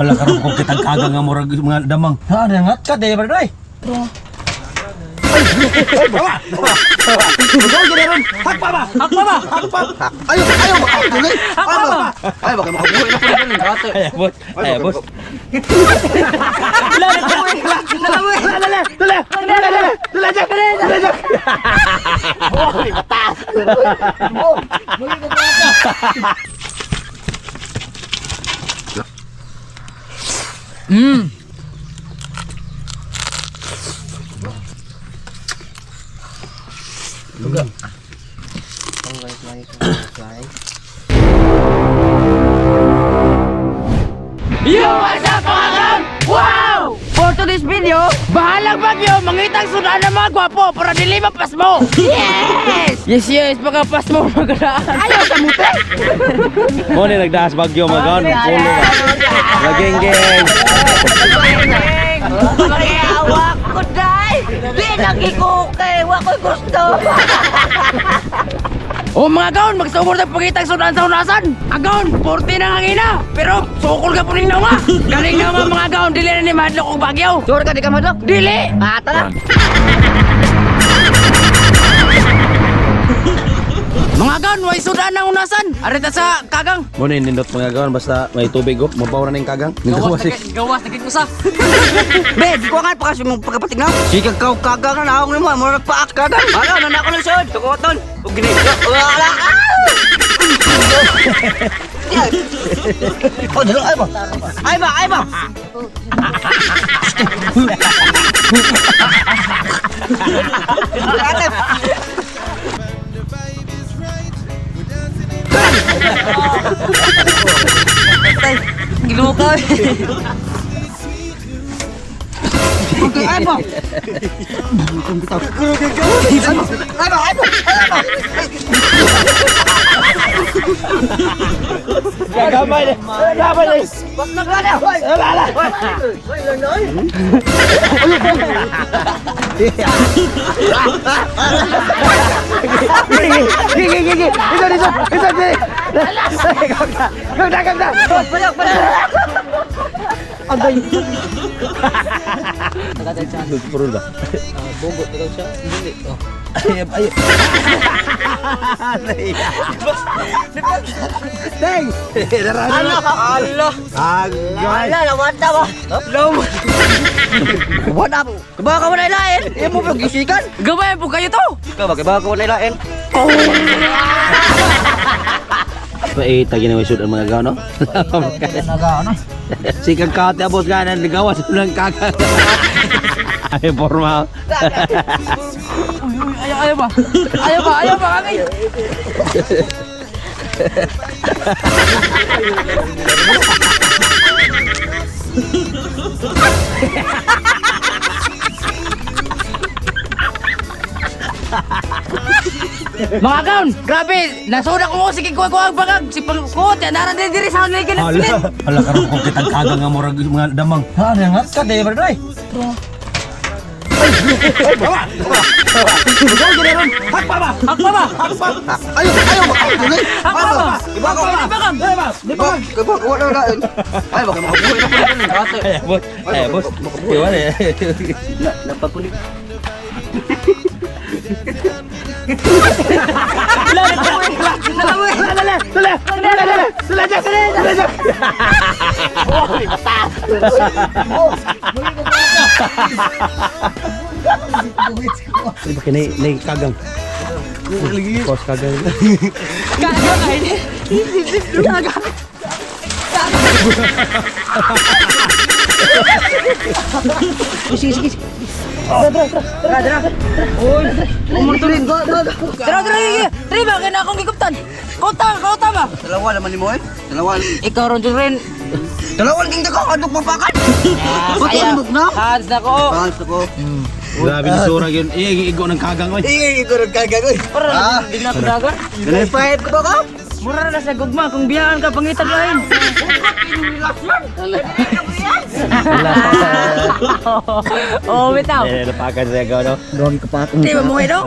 Hala karon kung kitang kagang nga murag mga damang. Ha, nangat ka day ba day? Ay, bawa. Hakpa ba? Hakpa ba? Hakpa. Ayaw, ayaw, makakatuloy. Ayaw, ay, baka makabuhay na pala ganun. Ate. Ay, boss. Ay, boss. Yo, what's up mga kam? Wow! For today's video, bahalang bagyo, mangitang sudan ng mga gwapo para dili mapasmo. Yes! Yes, yes, baka pasmo magaraan. Ayaw sa mute! Mo ni nagdaas bagyo magon, pulo ba. Laging geng. Magiawak ko, day! Di nagikuke! Wako'y gusto! O mga gaon, magsugod ang pagitang sudan sa unasan. Agaon, 40 na ang ina. Pero sukol ka po ning nawa. Galing na nga mga gaon, dili na ni madlok og bagyo. Sure ka, di ka madlok? Dili! Ata na! Mga gaon, way sudan ang unasan. Arita sa kagang. Mo ni nindot mga gaon basta may tubig oh, mabaw na ning kagang. Nindot si. Gawas na kay usa. Be, di ko nga pa kasi mong pagkapatig na. Sige ka, kagang na naong nimo, mo nagpaak kagang. Ano, na ako ng sod. Tukoton. Ug gini. Wala ka. Oh, dalo, ay ba? Ay ba, ay ba. Ate. Tay, giluo ka. Ay ba? Ay ba, ay ba. Ay ba. Gamay na. Gamay na. Gigi gigi. Ito dito. Ito dito. Gagda gagda. Balak, balak. Puro ba? Bogo daw siya. Hindi. Ay ay. Deng. Ala, ala. Agay. Ala, nawanta ba? Low. Wala po. Baka wala ilain. Imo pa gisikan. Gabay po kayo to. Ikaw ba, baka wala ilain. Eh, tagi na may sud ang mga gaon, no? Sikang kate abot ka na nagawas ng kagang. Ay, formal. Uy, uy, ayaw, ayaw ba? Ayaw ba? Ayaw ba kami? Mga kaon, grabe, nasuda ko mo, sige kuha kuha ang bangag, si pangkuot, yan, naran din diri sa online Hala, hala karon kung kitang kagang nga murag mga damang. Ha, nangat ka day ba day? Ay, bawa. Hakpa ba? Hakpa ba? Hakpa. Ayaw, ayaw, makakatuloy. Hakpa ba? Baka, Bakam! baka, baka wala ilain. Ay, baka makabuhay na pala ganun. Ate. Ay, boss. Ay, boss. Iwan eh. Napakulit. Ay, bakit nai kagang? Kos kagang. Kagang ay! Tara, tara, tara, tara, ba? Kaya na akong giguptan. Kota, kota ba? Dalawa naman ni mo eh. Dalawa. Ikaw ron dyan rin. Dalawa king dako, adok mapakan. Ba't Ayaw. ano na? Hands na ko. Ah, ko. Grabe ni sura yun. Eh, igo ng kagang oy. Igo ng kagang oy. Para, hindi na ako dagan. Ganun five ka ba ka? Mura na sa gugma kung biyaan ka pangitag lain. Oh, bitaw. Eh, napakan siya gaw no. Duha ka pa. Di ba muhay do?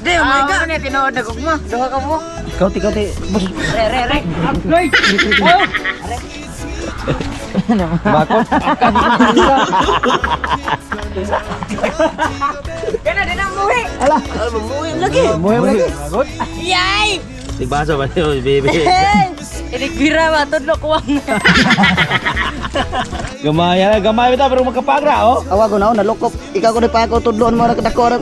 Di ba muhay ka? Ano tinuod na gugma? Duha ka mo. Kauti kauti. Boss. Re, re, re. Ay! Oh! Bakot. Kana din ang muhi. Lagi. Muhi lagi. Bakot. Yay! Tigbasa ba niyo, baby? Inigbira ba tudlo kuwang. Gamay, gamay ba pero makapagra oh. Awa ko na nalukop. Ikaw ko ni pa ako tudloon mo nakadako ra.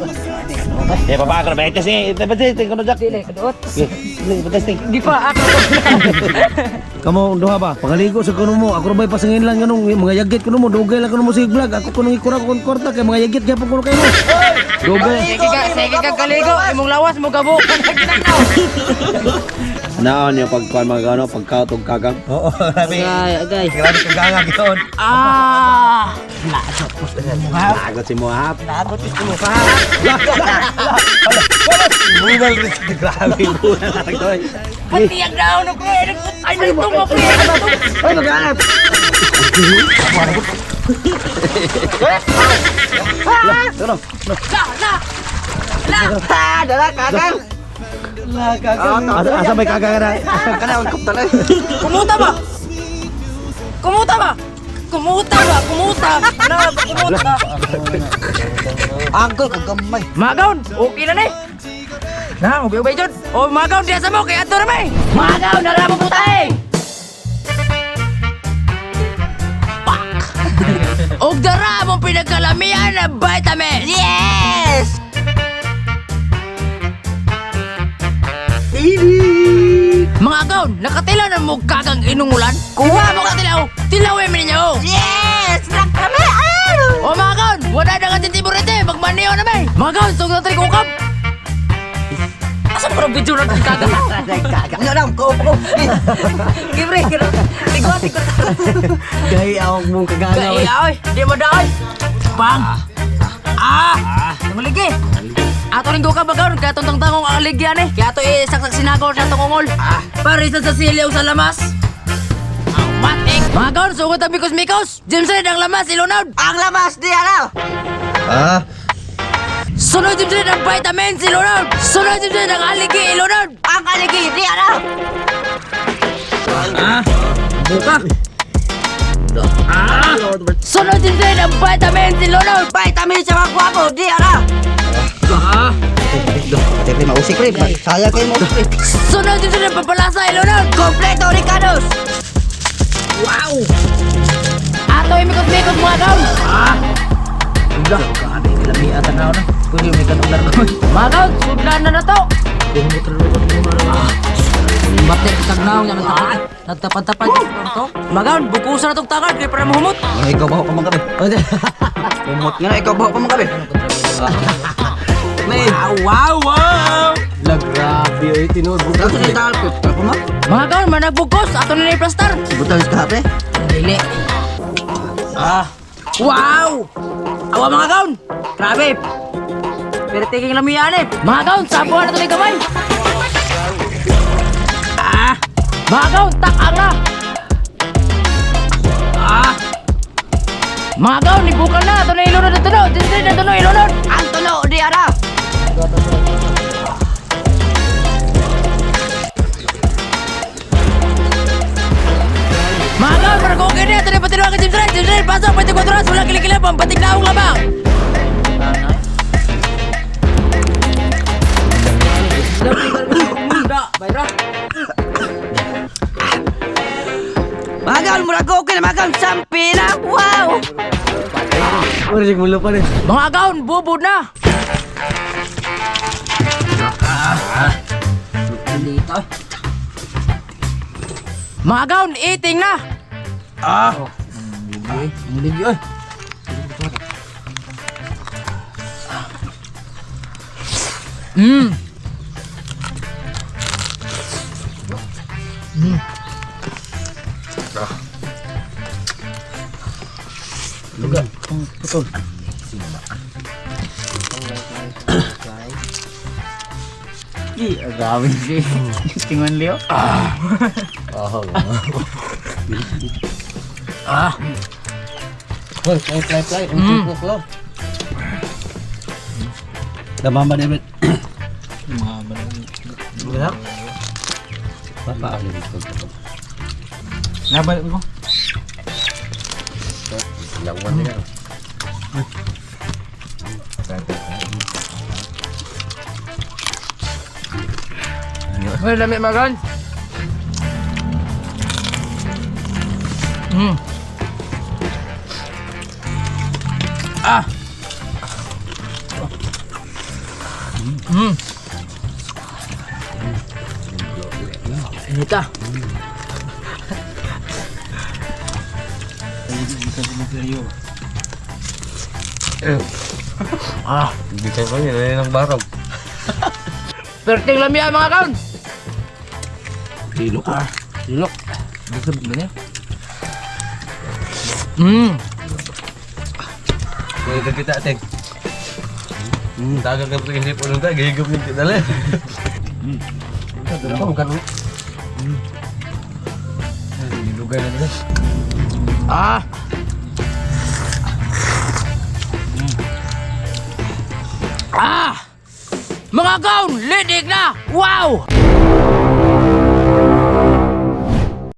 Eh, papagra ba? Kasi, ito ba tingko na Jack? Dili kaduot. Dili, testing. Di pa ako. Kamo duha ba? Pangaligo sa kuno mo. Ako ra ba'y pasangin lang ganung mga yagit kuno mo. Dugay lang kuno mo sa vlog. Ako kuno ikura ko kwarta kay mga yagit gyapon kuno kayo. Dugay. Sige ka kaligo, imong lawas mo gabo. Naon yung pagkuan mga gano, pagkautog kagang. Oo, grabe. Agay, agay. Grabe kagangag yun. Ah! Lagot si Mohap. Lagot si Mohap. Bunal rin. Grabe, bunal. Pati ang daon ko eh. Ay, nagtong ko eh. Ay maganap. La, la. La. Ha, dala kagang. Asa, asa may kagang na? Kana ang kop talay. Kumuta ba? Kumuta ba? Kumuta ba? Kumuta. Na, kumuta. Angkol kagamay. Magaon, okay na ni. Na, ubay-ubay jud. O magaon diya sa mo kay adto na may. Magaon na mo putay. Pak. Og dara mong pinagkalamian na vitamin. Yes! Mga gaon, nakatilaw na mo kagang inungulan. Kuha mo ka tilaw. Tilawin mo ninyo. Yes! Black kami! Ah! O mga gaon, wala na nga tintiburete. Magmaniyo na may. Mga gaon, sugod na tayo kukap. Asa mo ng video na kagang? Ano lang ko ko. Kibre, tigwa, tigwa. Gay awag mong kaganaw. Kaya, oy, di mo daoy. Bang. Ah! Namaligi. Ato rin ko ka bagaw, kaya itong tangtangong aligyan eh. Kaya ito isaksak sinagaw sa itong ungol. Ah. Para isa sa siliw sa lamas. Matik! Mga gaon, sugot ang mikos-mikos! James Reid ang lamas, ilunod! Ang lamas di ala! Ah, Sunod James Reid ang vitamins, ilunod! Sunod James Reid ang aligi, ilunod! Ang aligi di ala! Buka! Ah! Sunod James Reid ang vitamins, ilunod! Vitamin sa mga gwapo di ala! Ah! Tepe mausik pre. Sayang kayo mausik pre. Sunod James Reid ang papalasa, ilunod! Kompleto Ricardos! Wow! Ato yung mikot-mikot mga gaon! Ah! Mga gaon, sudlan na na to! Batik tagnaw niya nagtapan-tapan to. Magaon, bukusan na tong takad kay para mahumot. Nga ikaw baho pa man kami. Umot nga na ikaw baho pa man kami. May Wow, wow, wow! La grabe oy tinuod. Dato sa talpit. Ako ma. Mga gaon, managbukos ato na ni plastar. Butang sa kape. Dili. Ah. Wow! Awa mga gaon. Grabe. Pero taking lamian eh. Mga gaon, sabuhan na to ni kamay. Ah. Mga gaon, takang na. Ah. Mga gaon, ibukal na. Ato na ilunod na tuno. Dili na tuno, ilunod. Ang tulo di ala! Mga gaon, para okay na. Ato na patinuha ka James Red. James Red, pasok. 24 oras. Wala kilikila. Pampatig na akong lamang. Magal murag okay na magal sampi na! Wow! Uri mo lupa ni. Mga gaon, bubod na! Mga gaon, eating na! Ah. Mm. Grabe si Tingon Leo. Ah. Fly fly fly. Mm. Damama ni bet. Papa ali ko. Nabalik ko. Lawan niya. May lami magan. Ah. Inita. Ah. Hindi kayo kami, ng barog. Perting lamia mga kaon. Kilo ko. Silok. Gusto ba niya? Kaya kita ating. Tagal ka pa isip ulo ta, gihigop yung tinali. Nilugay na nila. Ah. Ah! Mga kaon, lidig na! Wow!